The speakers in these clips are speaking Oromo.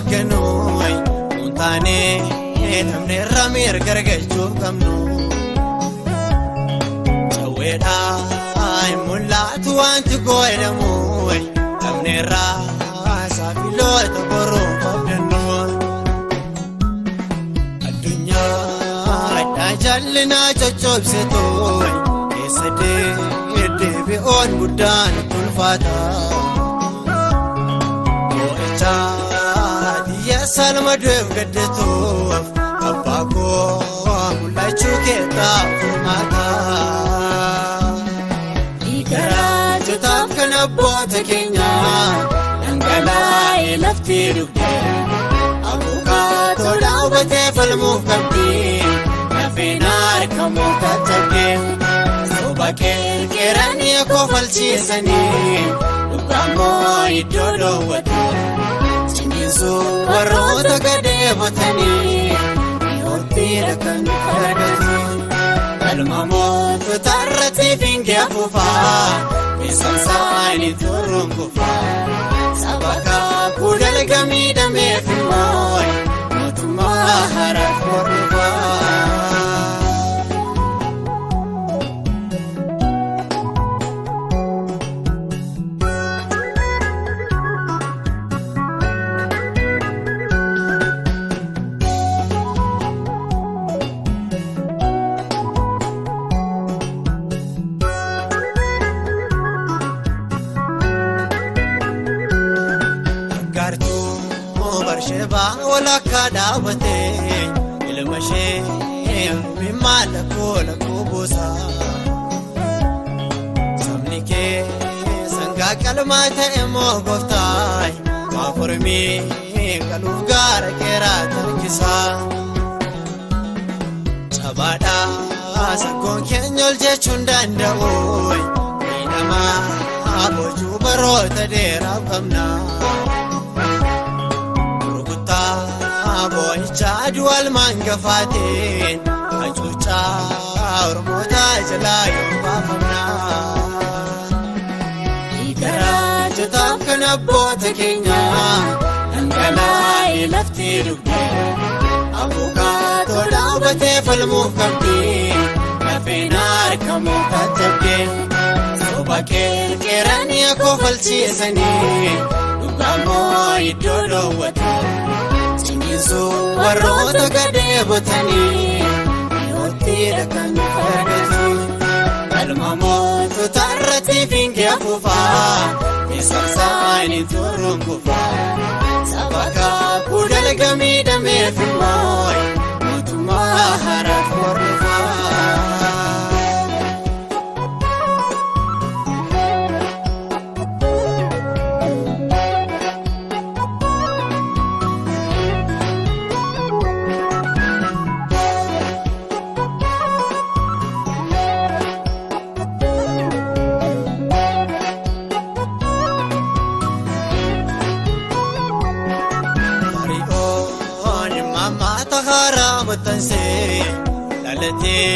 hoogganuu nuun taanee dhabneerra mirga argachuuf qabnu. Cawweedhaa hin mul'atu wanti godhamu dhabneerra saafiloota boruu qabdannu. Addunyaa addaa jallinaa coccobsitu keessa deddeebi'oon guddaan ulfaata. Moo'ichaa xiyya salmaduuf gaddatuuf abbaa koo mul'achuu keetaa furmaata. Garaachotaaf kan abboota keenyaa dhangala'ee lafti dhugdee abukaatoo hubatee falmuuf qabdii lafeen harkamuu tattagdee soba qeerqeeranii kofalchiisanii dhugamoo iddoo dhoowwatu ciniinsuu warroota gadeebotanii dhiyootti kan argatu. Galma mootota irratti fiingee afuufaa keessan saanii turuun kufaa saba kaakuu dalga miidhameef immoo mootummaa haaraaf hordofaa. Gartuu Barshebaa walakkaa dhaabatee ilma ishee mimmaa lakkoo lakkoo buusa. Sabni kee sangaa qalmaa ta'e moo gooftaa maaf ormii qaluuf gaara keeraa tarkisa. Cabaadhaa sakkoon keenya ol jechuun danda'u miidhamaa boojuu baroota dheeraaf qabna. Rukuttaa boo'ichaa du'almaan gafaateen hacuuccaa ormoota jalaa yoo baafamna. Garaachotaaf kan abboota keenyaa dhangala'ee lafti dhugdee abukaatoo dhaabatee falmuuf qabdii lafeen harkamuu tattagdee soba qeerqeeranii kofalchiisanii dhugamoo iddoo dhoowwatu ciniinsuu warroota gadeebotanii dhiyootti kan argatu. Galma mootota irratti fiingee afuufaa keessan saanii turuun kufaa saba kaakuu dalga miidhameef immoo mootummaa haaraaf hordofaa. Fari'oon mammaata haaraa maxxansee dhalatee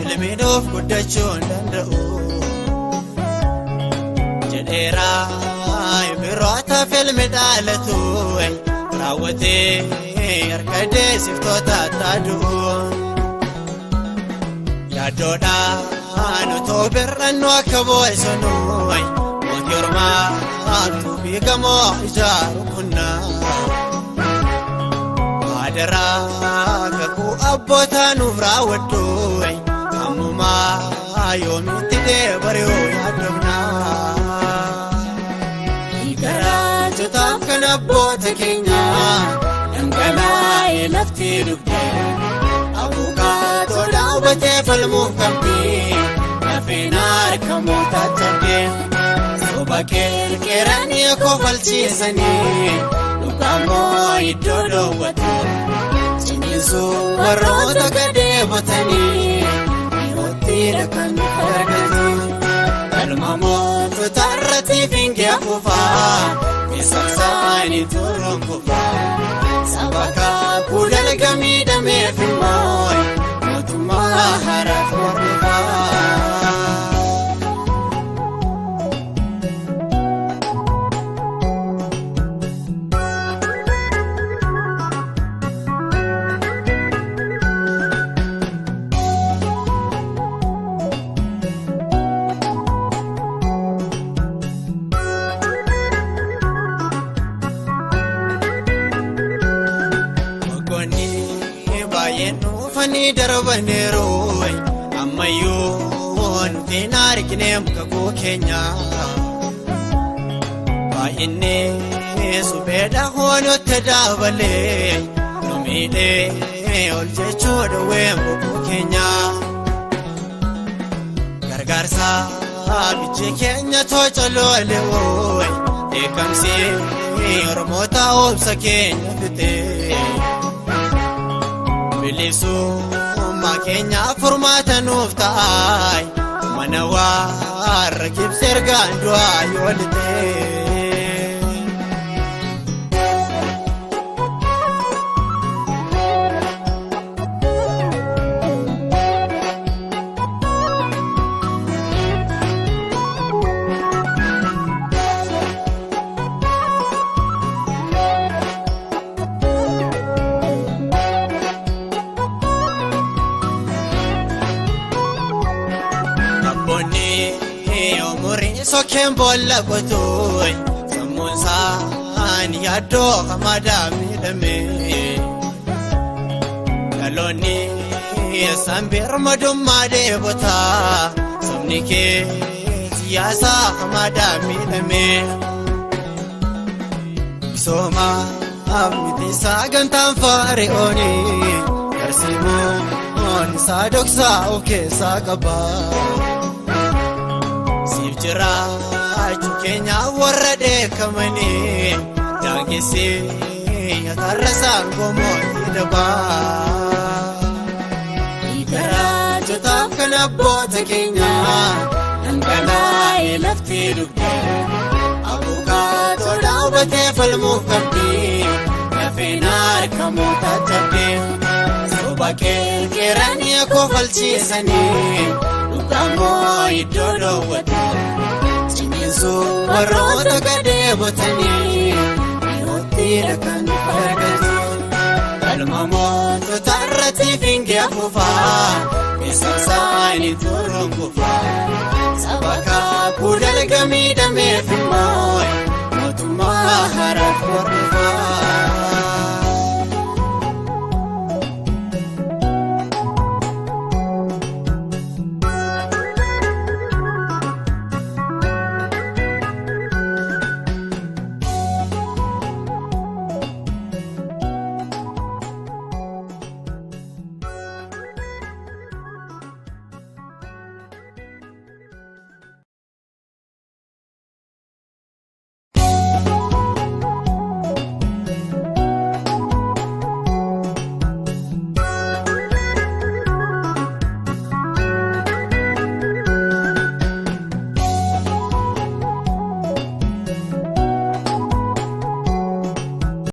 ilmiidhuuf guddachuu hin danda'u. Jedheera biroota filmi dhalatu raawwatee harka deessiftoota taadu'u. Yaaddoodhaan otoo bir'annu akka boosonu mootii ormaa tuubii gamoo ijaaru kunnaa. Adaraa kakuu abbootaa nuuf raawwadhu ammumaa yoomitti deebari'uu yaaddofna. Garaachotaaf kan abboota keenyaa dhangala'ee lafti dhugdee abukaatoo dhaabatee falmuuf qabdii lafeen harkamuu tattagdee soba qeerqeeranii kofalchiisanii dhugamoo iddoo dhoowwatu ciniinsuu warroota gadeebotanii dhiyootti kan argatu. Galma mootota irratti fiingee afuufaa keessan saanii turuun kufaa saba kaakuu dalga miidhameef immoo mootummaa haaraaf hordofaa. Darbanii darbaniiru ammayyuu nuti hin argineem kakuu keenya. Baay'inni supheedha hoonutti dabalee nu miidhee ol jechuu dhowween boquu keenya. Gargaarsa biyyi keenya tocoloole dheekkamsi Oromoota obsa keenya fixee. Bilisummaa keenya furmaata nuuf ta'ay mana warra Gibsi ergaan du'aa yoo lixee. Abboonni umurii sokkeen boolla qotuun sammuun isaanii yaaddoo hamadaa miidhame. Dhaloonni isaan birmadummaa dheebotaa sabni kee siyaasa hamadaa miidhame. Misooma miti sagantaan faari'oonii tarsiimoon isaa dhoksaa of keessaa qaba. Siif jiraachuu keenya warra dheekkamanii daangessee nyatarra isaan gomootii dabaa. Garaachotaaf kan abboota keenyaa dhangala'ee lafti dugdee abukaatoo dhaabbatee falmuuf qabdii lafeen harkamoota cabdee soba qeerqeeranii kofalchiisanii dhugamoo iddoo dhoowwatu ciniinsuu warroota gadee botanii dhiyootti kan argatu. Galma mootota irratti fiingee afuufaa keessa